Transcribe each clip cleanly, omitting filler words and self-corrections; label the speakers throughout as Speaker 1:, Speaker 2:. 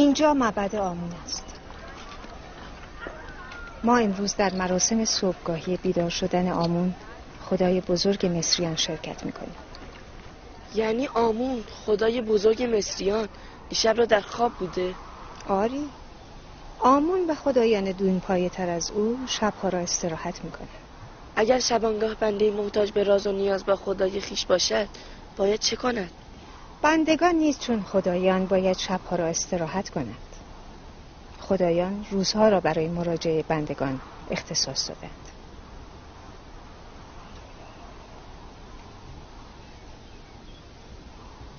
Speaker 1: اینجا معبد آمون است. ما امروز در مراسم صبحگاهی بیدار شدن آمون، خدای بزرگ مصریان، شرکت میکنیم.
Speaker 2: یعنی آمون، خدای بزرگ مصریان، دیشب را در خواب بوده؟
Speaker 1: آری، آمون و خدایان دون پایه تر از او شبها را استراحت میکنند.
Speaker 2: اگر شبانگاه بنده محتاج به راز و نیاز با خدای خیش باشد باید چه کند؟
Speaker 1: بندگان نیز چون خدایان باید شبها را استراحت کنند. خدایان روزها را برای مراجعه بندگان اختصاص دادند.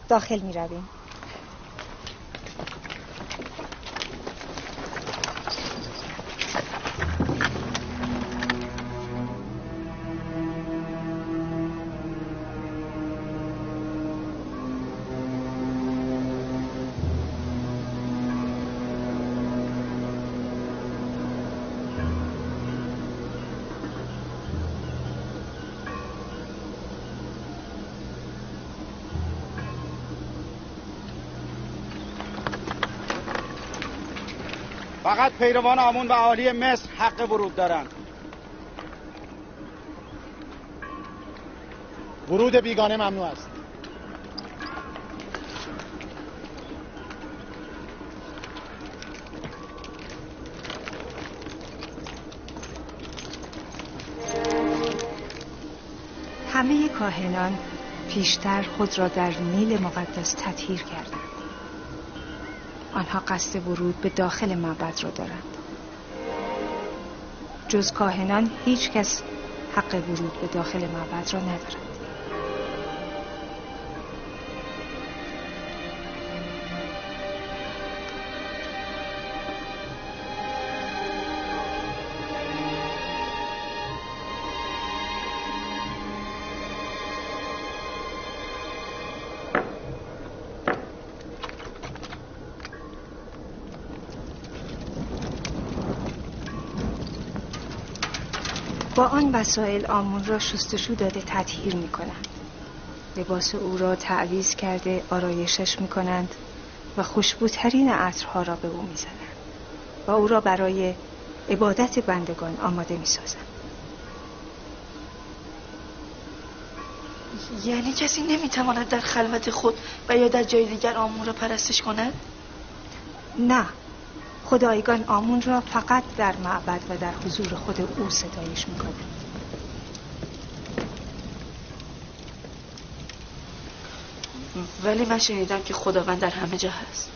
Speaker 1: داخل می رویم.
Speaker 3: فقط پیروان آمون و اهالی مصر حق ورود دارند. ورود بیگانه ممنوع است.
Speaker 1: همه کاهنان پیشتر خود را در نیل مقدس تطهیر کردند. آنها قصد ورود به داخل معبد را دارند. جز کاهنان هیچ کس حق ورود به داخل معبد را ندارد. با آن وسایل آمون را شستشو داده تطهیر می کنند. لباس او را تعویض کرده آرایشش می کنند و خوشبوترین عطرها را به او می زنند و او را برای عبادت بندگان آماده می سازند.
Speaker 2: یعنی کسی نمی تواند در خلوت خود و یا در جای دیگر آمون را پرستش کند؟
Speaker 1: نه، خدایگان آمون را فقط در معبد و در حضور خود او ستایش می‌کنند.
Speaker 2: ولی من شنیدم که خداوند در همه جا هست.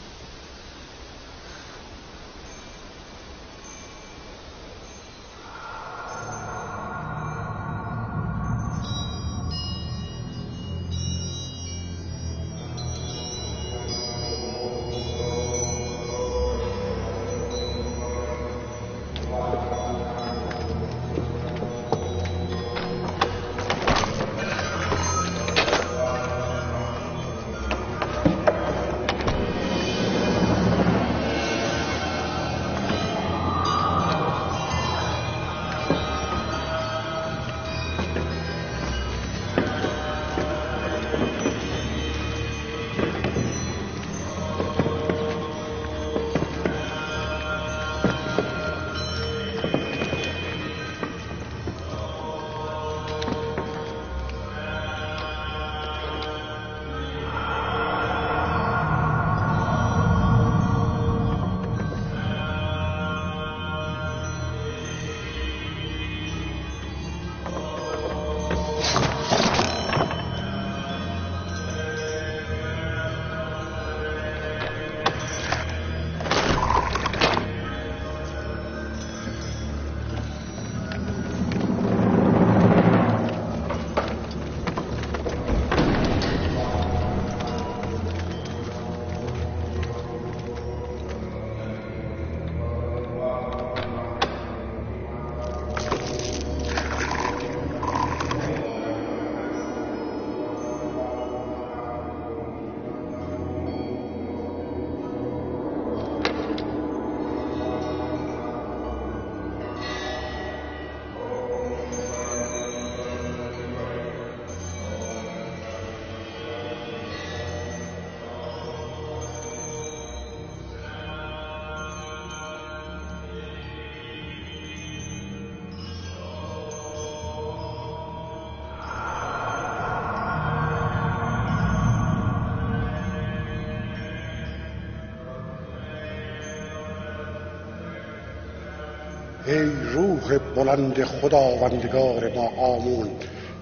Speaker 4: ای روح بلند خداوندگار ما آمون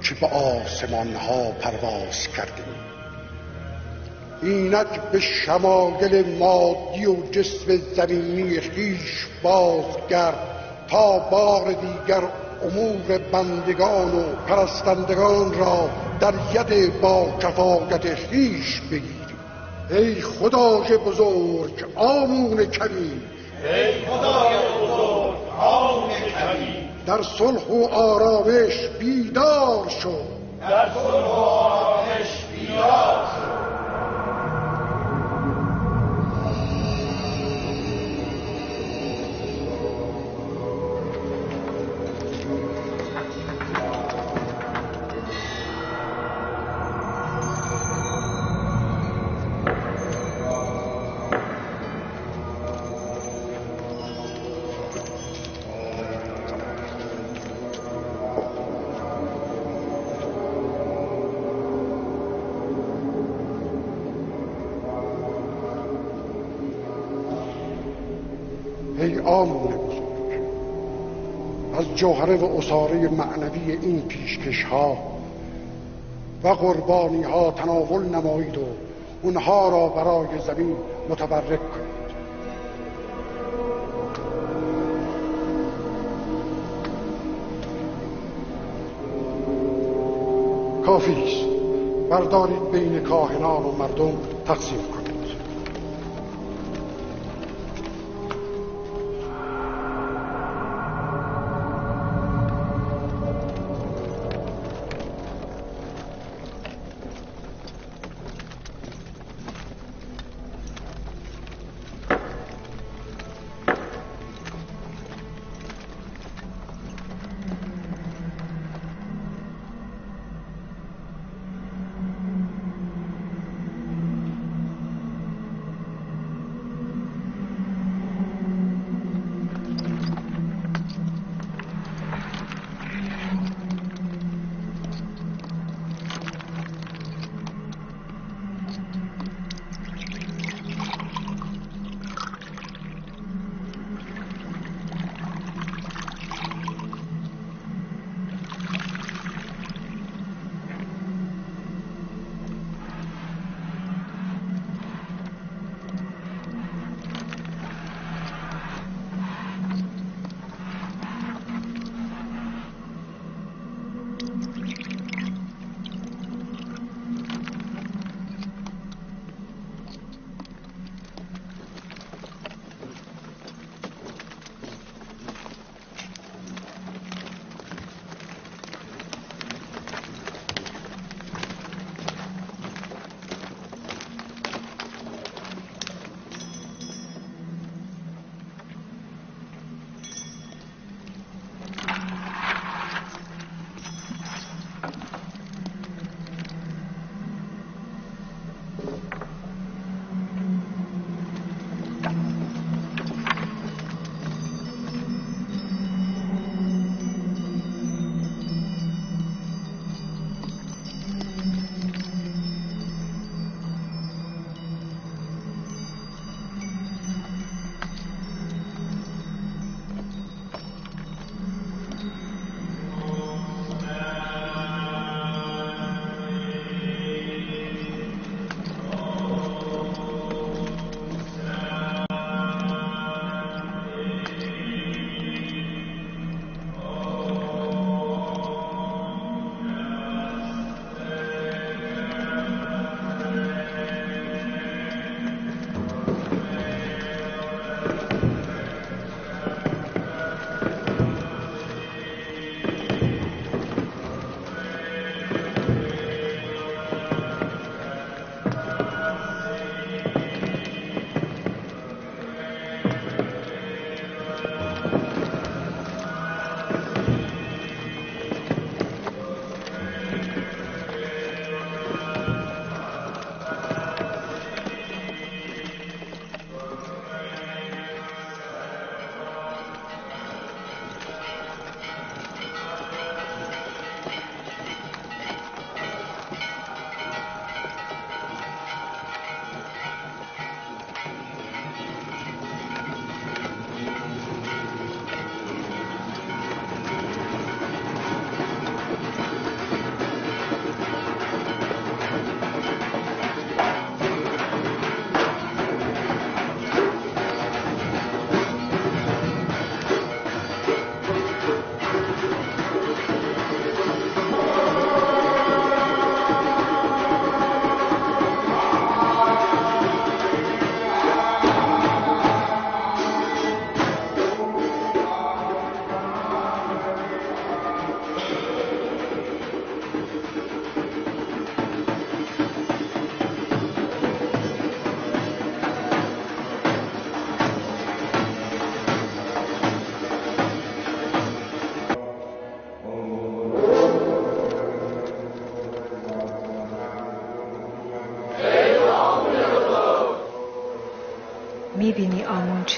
Speaker 4: که به آسمان ها پرواز کردیم، اینک به شمایل مادی و جسم زمینی خویش بازگرد تا بار دیگر امور بندگان و پرستندگان را در ید با کفایت خویش بگیری. ای خدای بزرگ آمون کریم،
Speaker 5: ای خدای بزرگ آمون کریم،
Speaker 4: در صلح و آرامش بیدار شو،
Speaker 5: در صلح و آرامش بیدار شو.
Speaker 4: ای آمون بزرگ، از جوهره و عصاره معنوی این پیشکش ها و قربانی ها تناول نمایید و اونها را برای زمین متبرک کنید. کافی است. بردارید بین کاهنان و مردم تقسیم کنید.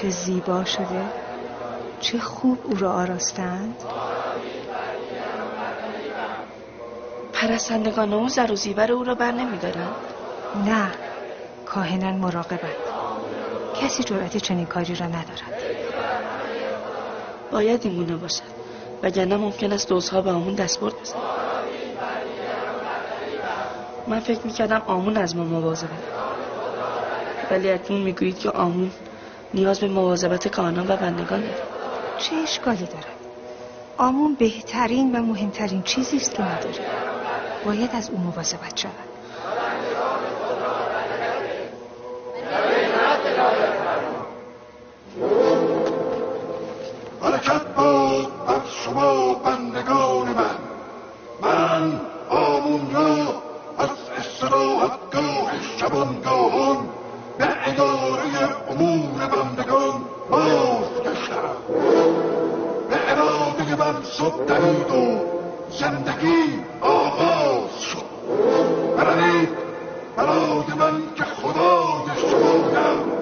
Speaker 1: چه زیبا شده، چه خوب او را آراستند.
Speaker 2: پرستندگان او زر و زیور او را بر نمی‌دارند؟
Speaker 1: نه، کاهنان مراقبند. کسی جرأت چنین کاری را ندارد.
Speaker 2: باید این گونه باشد، وگرنه ممکن است دزدها به آمون دستبرد بزنند. من فکر می‌کردم آمون از ما مواظبه، ولی اکنون می‌گویید که آمون نیاز به مواظبت کاهنان و بندگان دارد.
Speaker 1: چه اشکالی دارد؟ آمون بهترین و مهمترین چیزی است که ما داریم. باید از او مواظبت شود.
Speaker 4: برکت باد بر شما بندگان من. من آمون را از استراحتگاه شبانگاهان به اداره امور بندگان بازگشتم. به اراده من صبح دمید و زندگی آغاز شد. بروید برای من که خدای شمایم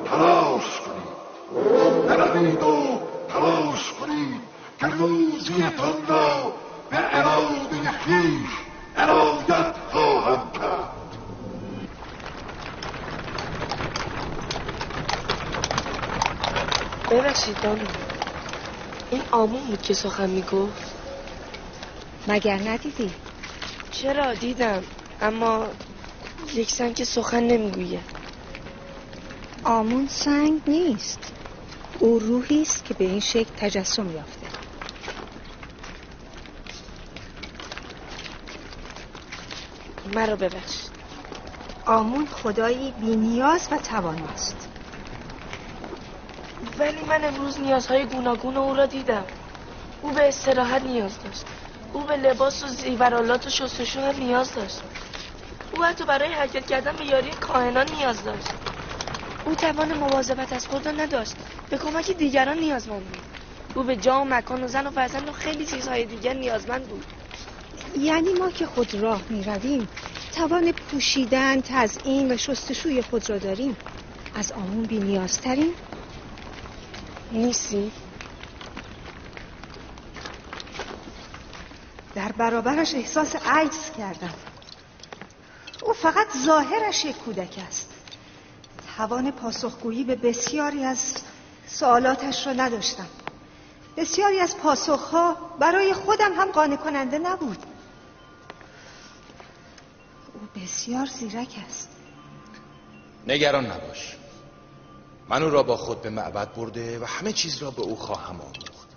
Speaker 4: تلاش کنید. بروید و تلاش کنید که روزیتان را به اراده خویش عنایت خواهم کرد.
Speaker 2: ببخشید بانو، این آمون بود که سخن میگفت؟
Speaker 1: مگر ندیدی؟
Speaker 2: چرا دیدم، اما یک سنگ که سخن نمیگوید.
Speaker 1: آمون سنگ نیست، او روحی است که به این شکل تجسم یافته.
Speaker 2: مرا ببخشید.
Speaker 1: آمون خدایی بی نیاز و تواناست.
Speaker 2: ولی من امروز نیازهای گوناگون او را دیدم. او به استراحت نیاز داشت. او به لباس و زیورآلات و شستشو هم نیاز داشت. او حتی برای حرکت کردن به یاری کاهنان نیاز داشت. او توان مواظبت از خود را نداشت. به کمک دیگران نیازمند بود. او به جا و مکان و زن و فرزند و خیلی چیزهای دیگر نیازمند بود.
Speaker 1: یعنی ما که خود راه می رویم، توان پوشیدن، تزیین و شستشوی خود را داریم، از آمون بی نیازتریم؟
Speaker 2: نیستی؟
Speaker 1: در برابرش احساس عجز کردم. او فقط ظاهرش یک کودک است. توان پاسخگویی به بسیاری از سوالاتش را نداشتم. بسیاری از پاسخها برای خودم هم قانع کننده نبود. او بسیار زیرک است.
Speaker 5: نگران نباش. من او را با خود به معبد برده و همه چیز را به او خواهم آموخت.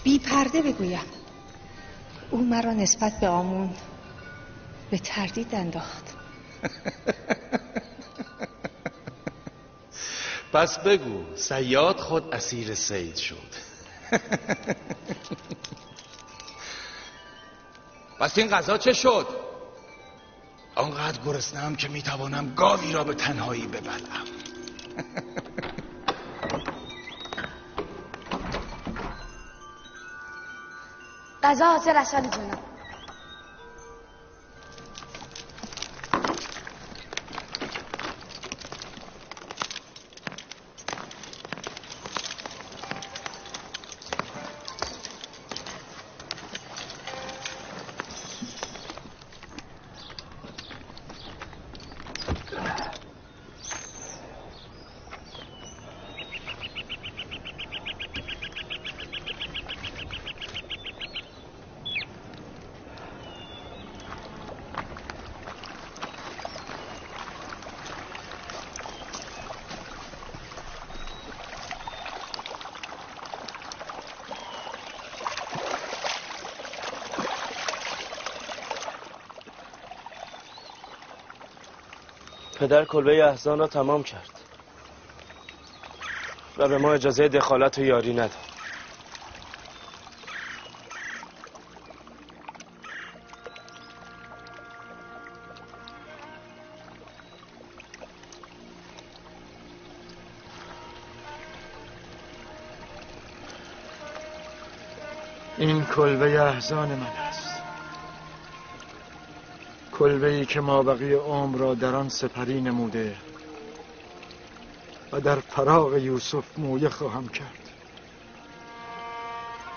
Speaker 1: بی پرده بگویم، او مرا نسبت به آمون به تردید انداخت.
Speaker 5: پس بگو صیاد خود اسیر صید شد. پس این غذا چه شد؟ آنقدر گرسنه‌ام که میتوانم گاوی را به تنهایی ببلعم.
Speaker 2: غذا حاضر است علی جناب.
Speaker 6: پدر کلبه احزان را تمام کرد و به ما اجازه دخالت و یاری نداد. این کلبه احزان من است.
Speaker 7: کلبه‌ای که مابقی عمر را در آن سپری نموده و در فراق یوسف مویه خواهم کرد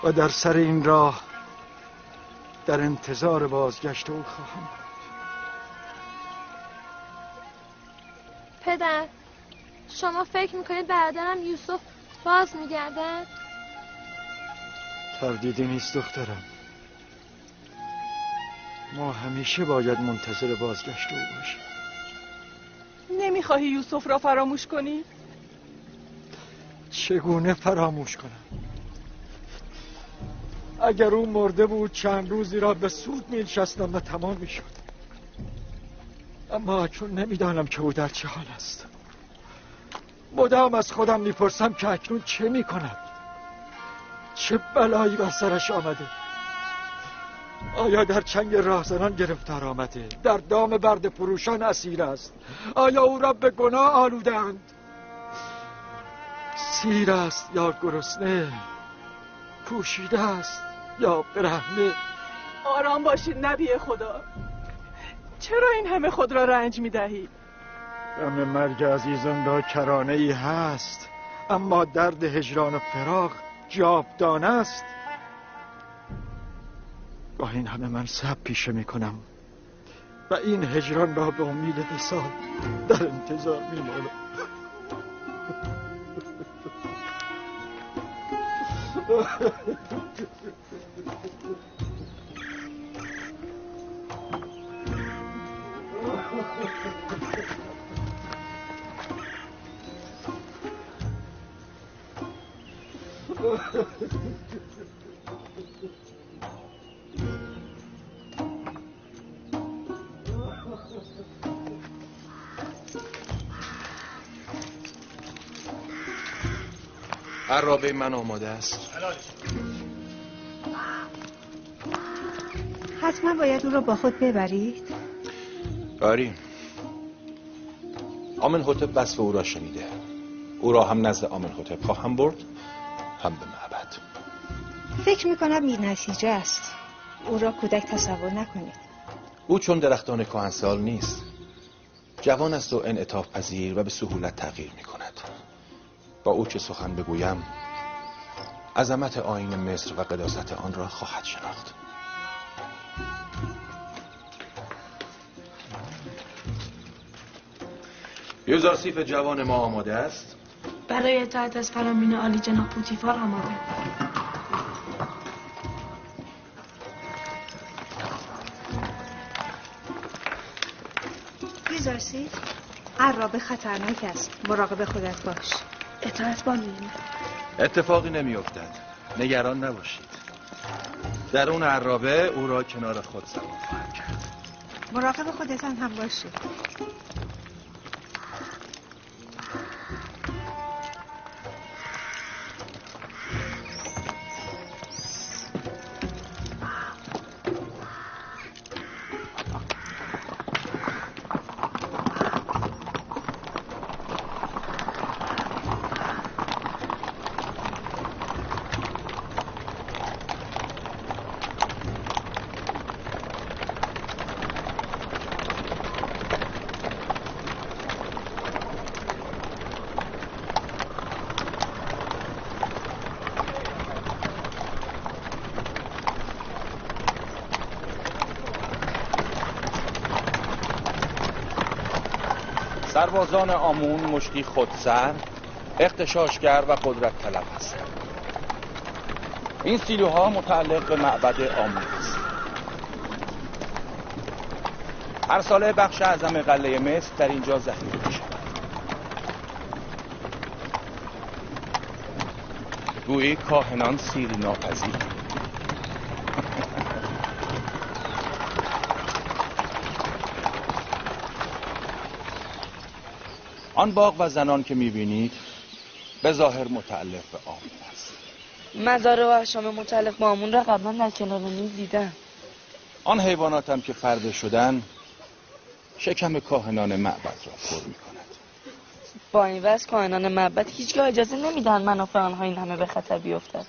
Speaker 7: و در سر این راه در انتظار بازگشت او خواهم بود.
Speaker 8: پدر، شما فکر میکنید برادرم یوسف باز میگردد؟
Speaker 7: تردیدی نیست دخترم، ما همیشه باید منتظر بازگشت او باشیم.
Speaker 9: نمیخواهی یوسف را فراموش کنی؟
Speaker 7: چگونه فراموش کنم؟ اگر او مرده بود چند روزی را به سود می‌نشستم و تمام میشد. اما چون نمیدانم که او در چه حال است، مدام از خودم میپرسم که اکنون چه میکند، چه بلایی بر سرش آمده. آیا در چنگ راهزنان گرفتار آمده؟ در دام برده فروشان اسیر است؟ آیا او را به گناه آلودند؟ سیر است یا گرسنه؟ پوشیده است یا برهنه؟
Speaker 9: آرام باشید نبی خدا، چرا این همه خود را رنج می‌دهید؟
Speaker 7: غم مرگ عزیزان را کرانه ای هست، اما درد هجران و فراق جاودانه است. با این همه من صبر پیشه میکنم و این هجران را به امید وصال در انتظار میمانم.
Speaker 5: عرابه من آماده است.
Speaker 1: حتما باید او را با خود ببرید؟
Speaker 5: آری، آمنحتب وصف او را شنیده. او را هم نزد آمنحتب خواهم برد، هم به معبد.
Speaker 1: فکر میکنم بی نتیجه است. او را کودک تصور نکنید.
Speaker 5: او چون درختان کهنسال نیست، جوان است و انعطاف پذیر و به سهولت تغییر میکند. با او که سخن بگویم، عظمت آیین مصر و قداست آن را خواهد شناخت. یوزارسیف جوان ما آماده است؟
Speaker 2: برای اطاعت از فرامین عالی جناب پوتیفار آماده.
Speaker 1: یوزارسیف، عرابه خطرناک است. مراقب خودت باش.
Speaker 2: اطاعت با می‌بینی.
Speaker 5: اتفاقی نمی‌افتد، نگران نباشید. درون عرابه او را کنار خود سوار خواهم کرد.
Speaker 1: مراقب خودتان هم باشید.
Speaker 5: سربازان آمون مشتی خودسر، اغتشاشگر و قدرت طلب هستند. این سیلوها متعلق به معبد آمون است. هر ساله بخش اعظم قله مصر در اینجا ذخیره می شود. گویی کاهنان سیر ناپذیر. آن باغ و زنان که میبینید به ظاهر متعلق به آمون است.
Speaker 2: مزار و احشام متعلق به آمون را قبلا در کنار نیل دیدم.
Speaker 5: آن حیوانات هم که فربه شدن شکم کاهنان معبد را پر میکند.
Speaker 2: با این وضع کاهنان معبد هیچگاه اجازه نمیدن منافع آنها این همه به خطر بیفتد.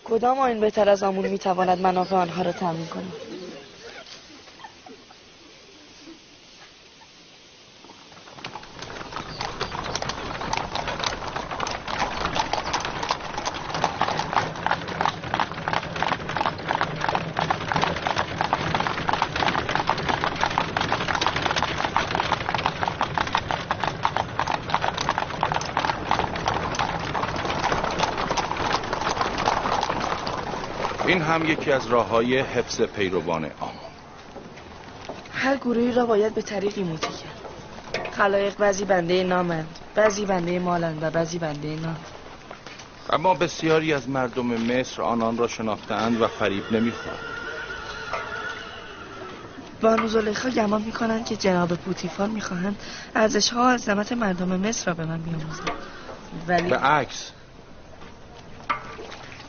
Speaker 2: کدام آیین بهتر از آمون میتواند منافع آنها را تامین کند؟
Speaker 5: این هم یکی از راه‌های حفظ پیروان آمون.
Speaker 2: هر گروهی را باید به طریقی مطیع کرد. خلایق بعضی بنده نامند، بعضی بنده مالند و بعضی بنده نام.
Speaker 5: اما بسیاری از مردم مصر آنان را شناخته‌اند و فریب نمی‌خورند.
Speaker 2: بانو زلیخا گمان می‌کنند که جناب پوتیفار می‌خواهند ارزش‌ها و عظمت مردم مصر را به من بیاموزند. ولی
Speaker 5: به عکس،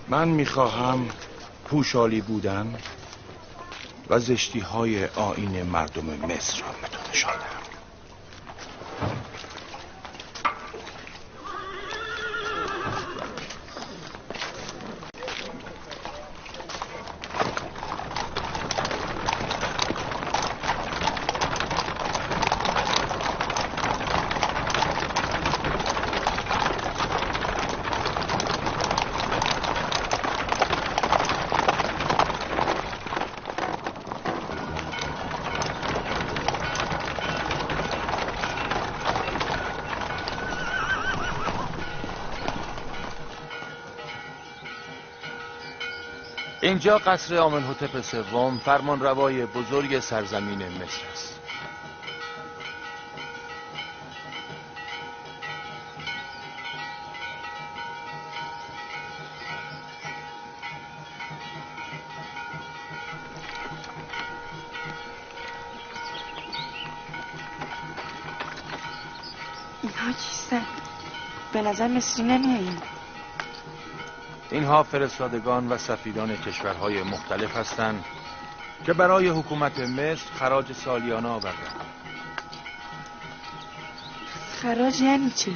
Speaker 5: من می‌خواهم پوشالی بودن و زشتی‌های آیین مردم مصر را به تو نشان دهم. اینجا قصر آمنهوتپ سوم، فرمانروای بزرگ سرزمین مصر است.
Speaker 2: اینها کیستند؟ به نظر مصری نمیآیند.
Speaker 5: اینها فرستادگان و سفیران کشورهای مختلف هستند که برای حکومت مصر خراج سالیانه آوردند.
Speaker 2: خراج یعنی چه؟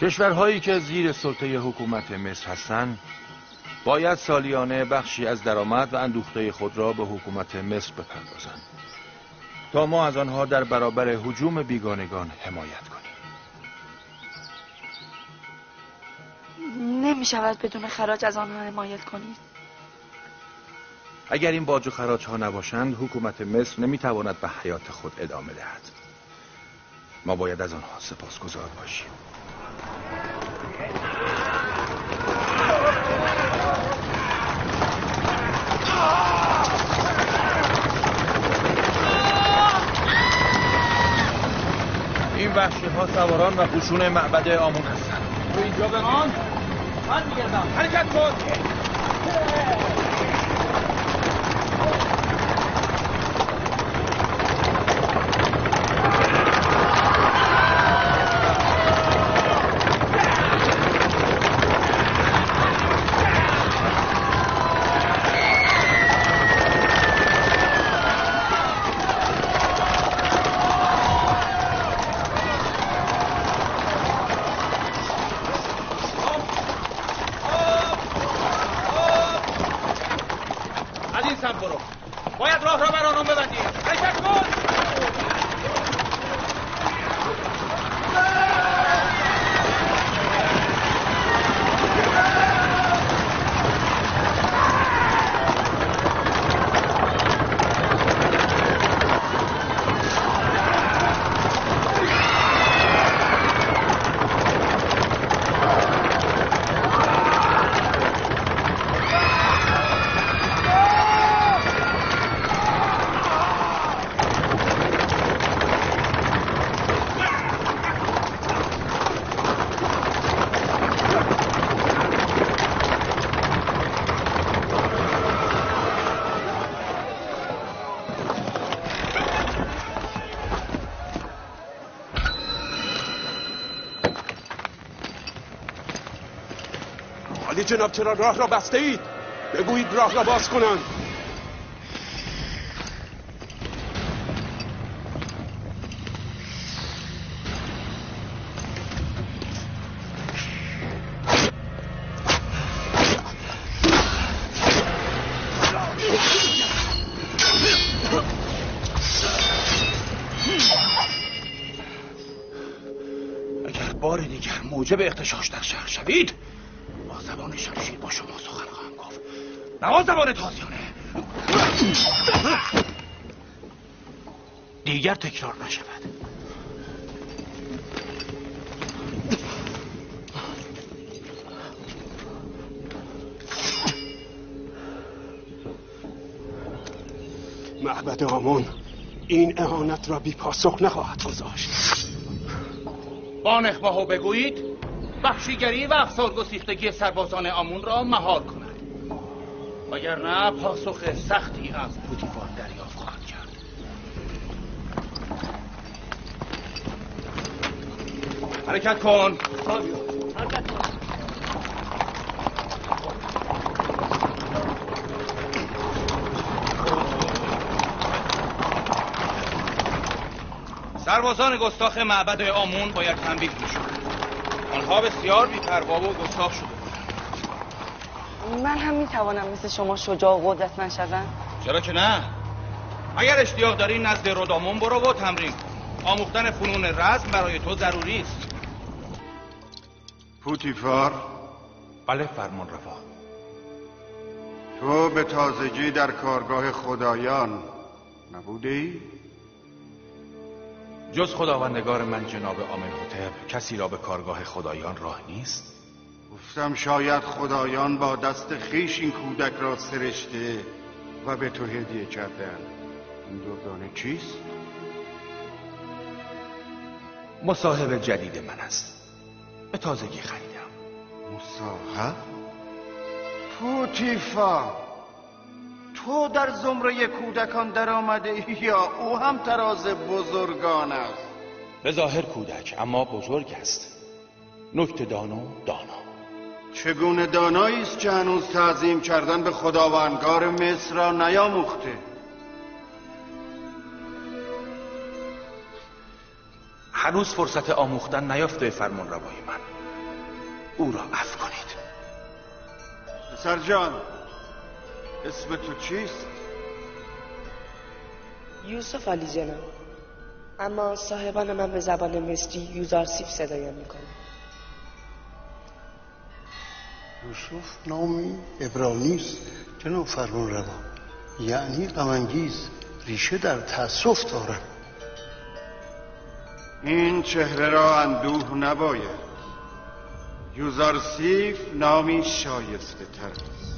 Speaker 5: کشورهایی که زیر سلطه حکومت مصر هستند باید سالیانه بخشی از درآمد و اندوخته خود را به حکومت مصر بپردازند تا ما از آنها در برابر هجوم بیگانگان حمایت کنیم.
Speaker 2: نمی شود بدون خراج از آنها حمایت کنید؟
Speaker 5: اگر این باج و خراج ها نباشند حکومت مصر نمیتواند به حیات خود ادامه دهد. ما باید از آنها سپاسگزار باشیم. این وحشی ها سواران و قشون معبد آمون هستند. تو اینجا بمان، من میگردم. حرکت کن.
Speaker 10: جناب چرا راه را بسته اید؟ بگویید راه را باز کنند.
Speaker 5: اگر بار دیگر موجب اغتشاش در شهر شوید با زبان شمشیر با شما سخن خواهم گفت، نه با زبان تازیانه. دیگر تکرار نشود.
Speaker 10: معبد آمون این اهانت را بی پاسخ نخواهد گذاشت.
Speaker 11: با نخباهو بگویید وحشیگری و افسارگسیختگی سربازان آمون را مهار کند، وگرنه پاسخ سختی از پوتیفار دریافت خواهد کرد. حرکت کن.
Speaker 6: حرکت کن.
Speaker 11: سربازان گستاخ معبد آمون باید تنبیه میشد. آنها بسیار بی‌پروا و گستاخ شده بودند.
Speaker 12: من هم میتوانم مثل شما شجاع و قدرتمند شوم؟
Speaker 11: چرا که نه؟ اگر اشتیاق داری نزد رودامون برو و تمرین کن. آموختن فنون رزم برای تو ضروری است.
Speaker 4: پوتیفار.
Speaker 5: بله فرمان روا.
Speaker 4: تو به تازگی در کارگاه خدایان نبوده ای؟
Speaker 5: جز خداوندگار من جناب آمنهوتپ کسی را به کارگاه خدایان راه نیست؟
Speaker 4: گفتم شاید خدایان با دست خیش این کودک را سرشته و به تو هدیه کردن. این دردانه چیست؟
Speaker 5: مصاحب جدید من است. به تازگی خریدم.
Speaker 4: مصاحب؟ پوتیفار، تو در زمره کودکان در آمده یا او هم تراز بزرگان است؟
Speaker 5: به ظاهر کودک اما بزرگ است. نکته دان و دانا.
Speaker 4: چگونه دانایی است که هنوز تعظیم کردن به خداوندگار مصر را نیاموخته؟
Speaker 5: هنوز فرصت آموختن نیافته فرمان روای من. او را عفو کنید.
Speaker 4: پسر جان، اسم تو چیست؟
Speaker 2: یوسف علی جناب، اما صاحبان من به زبان مصری یوزارسیف صدایم میکنه.
Speaker 13: یوسف نامی عبرانی است جناب فرمان روا، یعنی غم انگیز، ریشه در تأسف دارد.
Speaker 4: این چهره را اندوه نباید. یوزارسیف نامی شایسته تر است.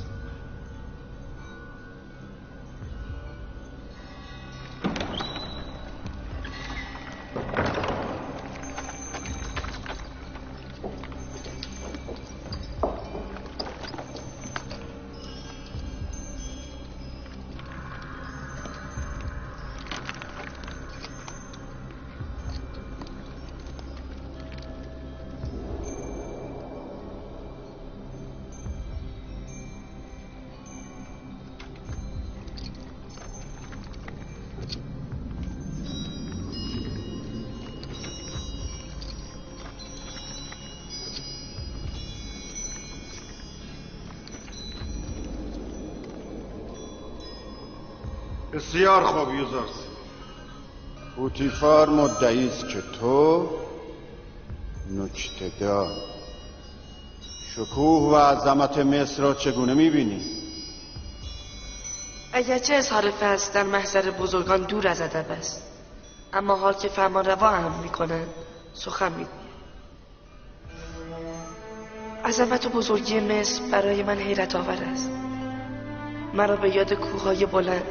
Speaker 4: بسیار خوب یوزارسیف. پوتیفار مدعی است که تو نکته‌دان. شکوه و عظمت مصر را چگونه می‌بینی؟
Speaker 2: اگرچه اظهار فضل در محضر بزرگان دور از ادب است، اما حال که فرمانروا هم می‌کنند سخن می‌گویم. عظمت و بزرگی مصر برای من حیرت آور است. مرا به یاد کوه‌های بلند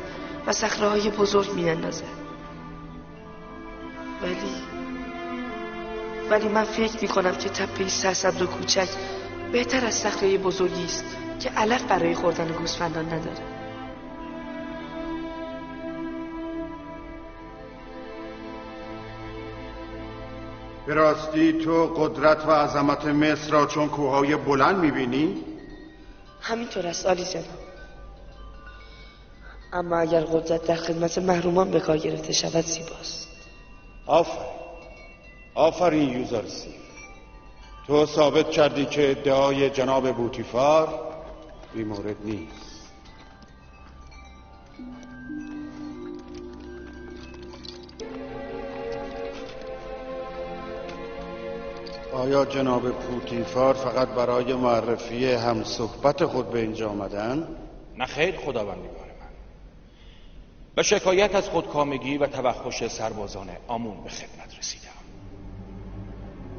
Speaker 2: و صخره‌های بزرگ می‌اندازد. ولی من فکر می‌کنم که تپه‌ای سرسبز و کوچک بهتر از صخره بزرگی است که علف برای خوردن گوسفندان ندارد.
Speaker 4: به راستی تو قدرت و عظمت مصر را چون کوه‌های بلند می‌بینی؟
Speaker 2: همینطور است عالی جناب. اما اگر قدرت در خدمت محرومان به کار گرفته شود زیباست.
Speaker 4: آفرین، آفرین یوزارسیف. تو ثابت کردی که ادعای جناب بوتیفار بی مورد نیست. آیا جناب پوتیفار فقط برای معرفی هم صحبت خود به اینجا آمدن؟
Speaker 5: نه خیر خداوندگار من. به شکایت از خودکامگی و توحش سربازان آمون به خدمت رسیدم.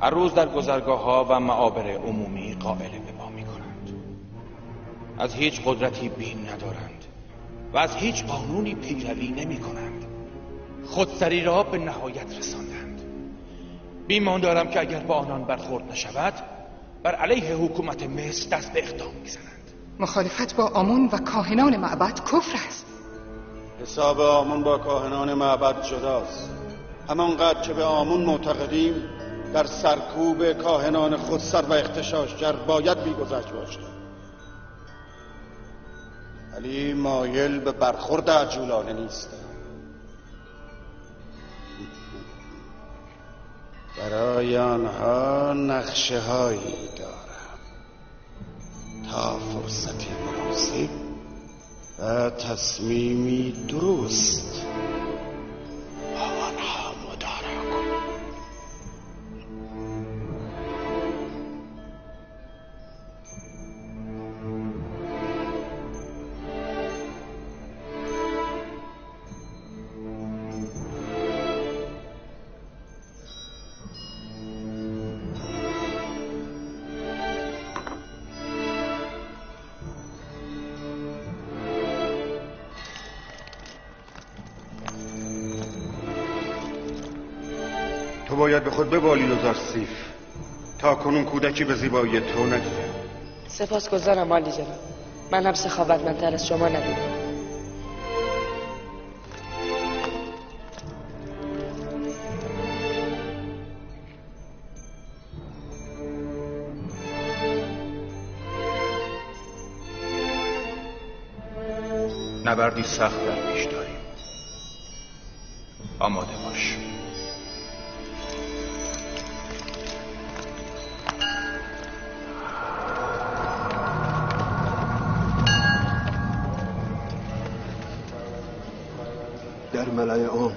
Speaker 5: هر روز در گذرگاه ها و معابر عمومی قائله به ما می کنند. از هیچ قدرتی بیم ندارند و از هیچ قانونی پیروی نمی کنند. خودسری را به نهایت رساندند. بیمان دارم که اگر با آنان برخورد نشود بر علیه حکومت مصر دست به اقدام میزنند.
Speaker 14: مخالفت با آمون و کاهنان معبد کفر است.
Speaker 13: حساب آمون با کاهنان معبد جداست. همانقدر که به آمون معتقدیم در سرکوب کاهنان خودسر و اغتشاشگر باید بیگذشت باشد. ولی مایل به برخورد عجولانه نیست. برای آنها نقشه هایی دارم تا فرصتی مناسب و تصمیمی درست با آنها مدارا کنم. تو باید به خود ببالی یوزارسیف. تا کنون کودکی به زیبایی تو ندیدم.
Speaker 2: سپاسگزارم عالی جناب. من هم سخاوتمندتر از شما ندیدم.
Speaker 5: نبردی سخت در پیش داریم. آماده باش.
Speaker 15: در ملأ عام،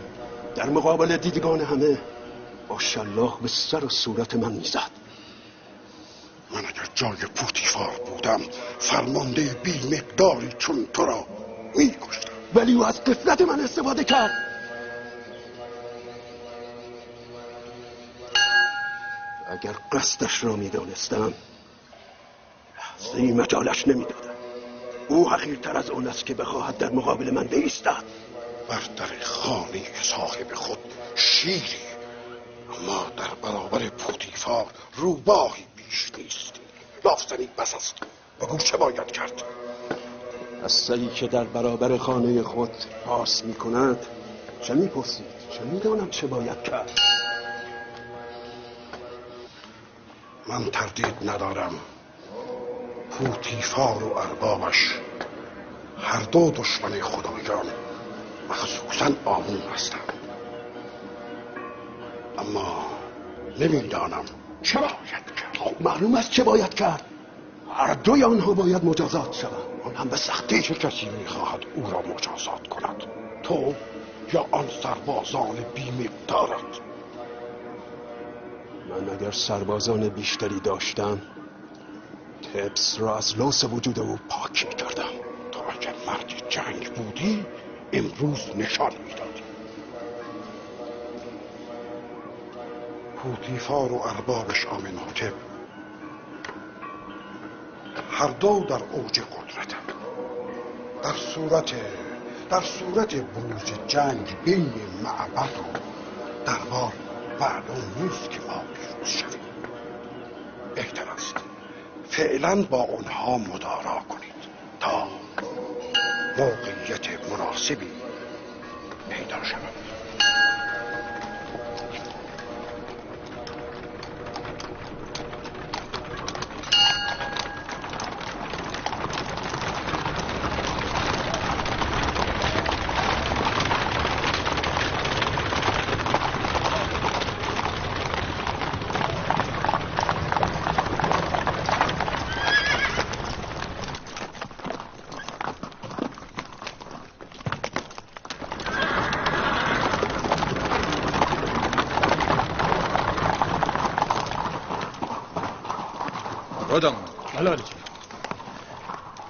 Speaker 15: در مقابل دیدگان همه، با شلاق به سر و صورت من میزد.
Speaker 4: من اگر جای پوتیفار بودم فرمانده بی مقداری چون تو را میکشتم.
Speaker 15: ولی او از غفلت من استفاده کرد. اگر قصدش را میدانستم لحظه‌ای مجالش نمیدادم. او حقیرتر از آن است که بخواهد در مقابل من بایستد.
Speaker 4: بر در خانه صاحب خود شیری، اما در برابر پوتیفار روباهی بیش نیستی. لافزنی بس است. بگو چه باید کرد؟
Speaker 15: از سگی که در برابر خانه خود پاس می کند چه می پرسید؟ چه می دانم چه باید کرد؟
Speaker 4: من تردید ندارم پوتیفار و اربابش هر دو دشمن خدایان، مخصوصا آمون هستند. اما نمیدانم چه باید کرد.
Speaker 15: خب معلوم است چه باید کرد. هر دوی آنها باید مجازات شوند، آن هم به سختی.
Speaker 4: چه کسی میخواهد او را مجازات کند؟ تو یا آن سربازان بی‌مقدارت؟
Speaker 15: من اگر سربازان بیشتری داشتم تپس را از لوث وجود او پاک میکردم.
Speaker 4: تو اگر مرد جنگ بودی امروز نشان میدادی. پوتیفار و اربابش آمنهوتپ هر دو در اوج قدرتند. در صورت بروز جنگ بین معبد و دربار معلوم نیست که ما پیروز شویم. بهتر است فعلا با آنها مدارا کنید تا موقعیت مناسبی پیدا شود.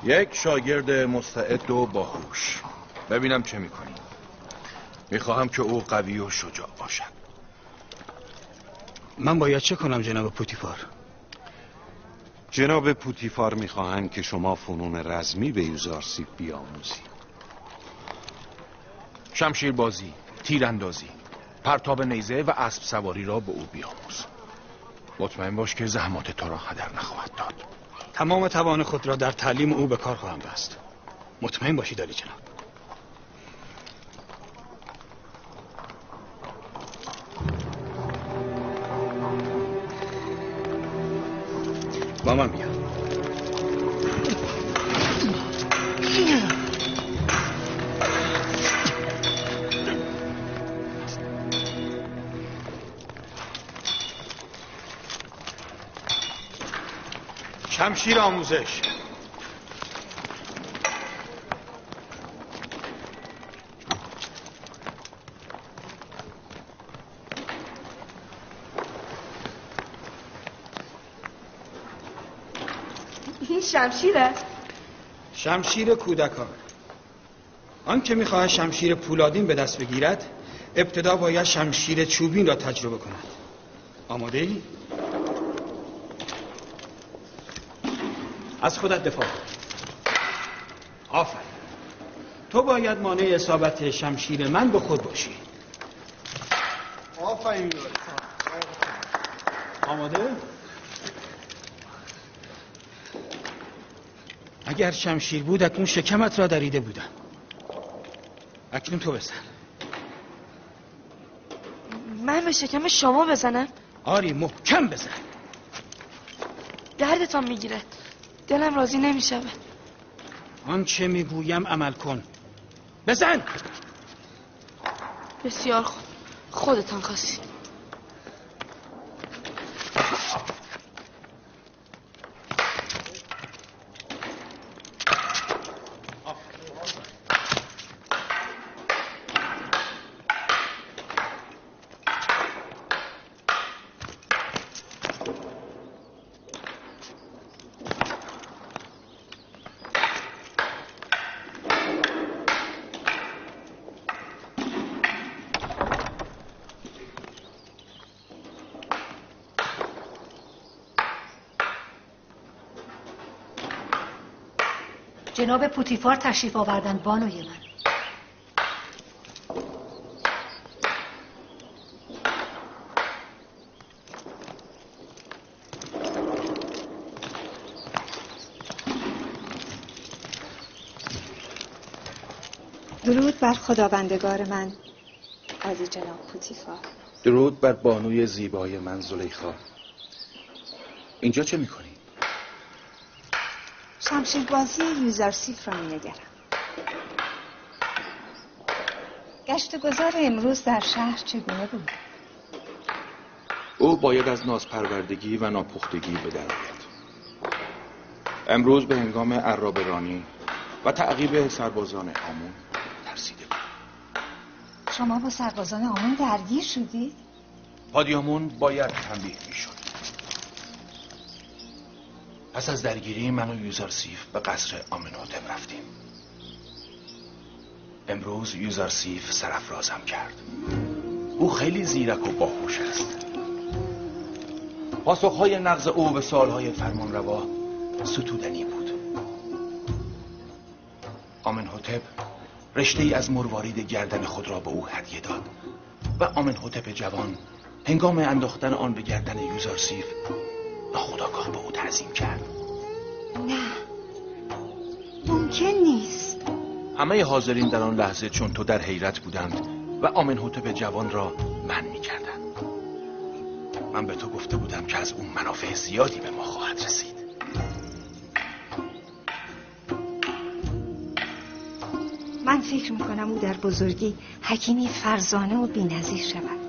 Speaker 5: یک شاگرد مستعد و باهوش. ببینم چه میکنی. میخواهم که او قوی و شجاع باشد.
Speaker 16: من باید چه کنم جناب پوتیفار؟
Speaker 17: جناب پوتیفار میخواهند که شما فنون رزمی به یوزارسیف بیاموزید.
Speaker 5: شمشیربازی، تیراندازی، پرتاب نیزه و اسب سواری را به او بیاموز. مطمئن باش که زحمات تو را هدر نخواهد داد.
Speaker 16: تمام توان خود را در تعلیم او به کار خواهم بست. مطمئن باشید عالی جناب. با من بیا. شمشیر آموزش.
Speaker 2: این شمشیر است؟
Speaker 16: شمشیر کودکان. آن که میخواهد شمشیر پولادین به دست بگیرد ابتدا باید شمشیر چوبین را تجربه کند. آماده ای؟ از خودت دفاع کن. آفرین. تو باید مانع اصابت شمشیر من به خود باشی.
Speaker 13: آفرین.
Speaker 16: آماده؟ اگر شمشیر بود اکنون شکمت را دریده بودم. اکنون تو بزن.
Speaker 2: من به شکم شما بزنم؟
Speaker 16: آری، محکم بزن.
Speaker 2: دردتان میگیرد. دلم راضی نمیشود.
Speaker 16: آنچه میگویم عمل کن. بزن.
Speaker 2: بسیار خوب، خودتان خواستید.
Speaker 17: جناب پوتیفار تشریف آوردند بانوی من.
Speaker 1: درود بر خداوندگار من عالی جناب پوتیفار.
Speaker 5: درود بر بانوی زیبای من زلیخا. اینجا چه میکنی؟
Speaker 1: شمشیربازی یوزارسیف را می‌نگرم. گشت گذار امروز در شهر چگونه بود؟
Speaker 5: او باید از نازپروردگی و ناپختگی به در آید. امروز به هنگام عرابه رانی و تعقیب سربازان آمون ترسیده بود.
Speaker 1: شما با سربازان آمون درگیر شدید؟
Speaker 5: پادیامون باید تنبیه میشد. پس از درگیری من و یوزارسیف به قصر آمنهوتپ رفتیم. امروز یوزارسیف سرافرازم کرد. او خیلی زیرک و باهوش است. پاسخهای نغز او به سوالهای فرمانروا ستودنی بود. آمنهوتپ رشته‌ای از مروارید گردن خود را به او هدیه داد و آمنهوتپ جوان هنگام انداختن آن به گردن یوزارسیف ناخودآگاه به او تعظیم کرد.
Speaker 1: نه، ممکن نیست.
Speaker 5: همه حاضرین در آن لحظه چون تو در حیرت بودند و آمنهوتپ جوان را من می‌کردند. من به تو گفته بودم که از اون منافع زیادی به ما خواهد رسید.
Speaker 1: من فکر میکنم او در بزرگی حکیمی فرزانه و بی‌نظیر شود.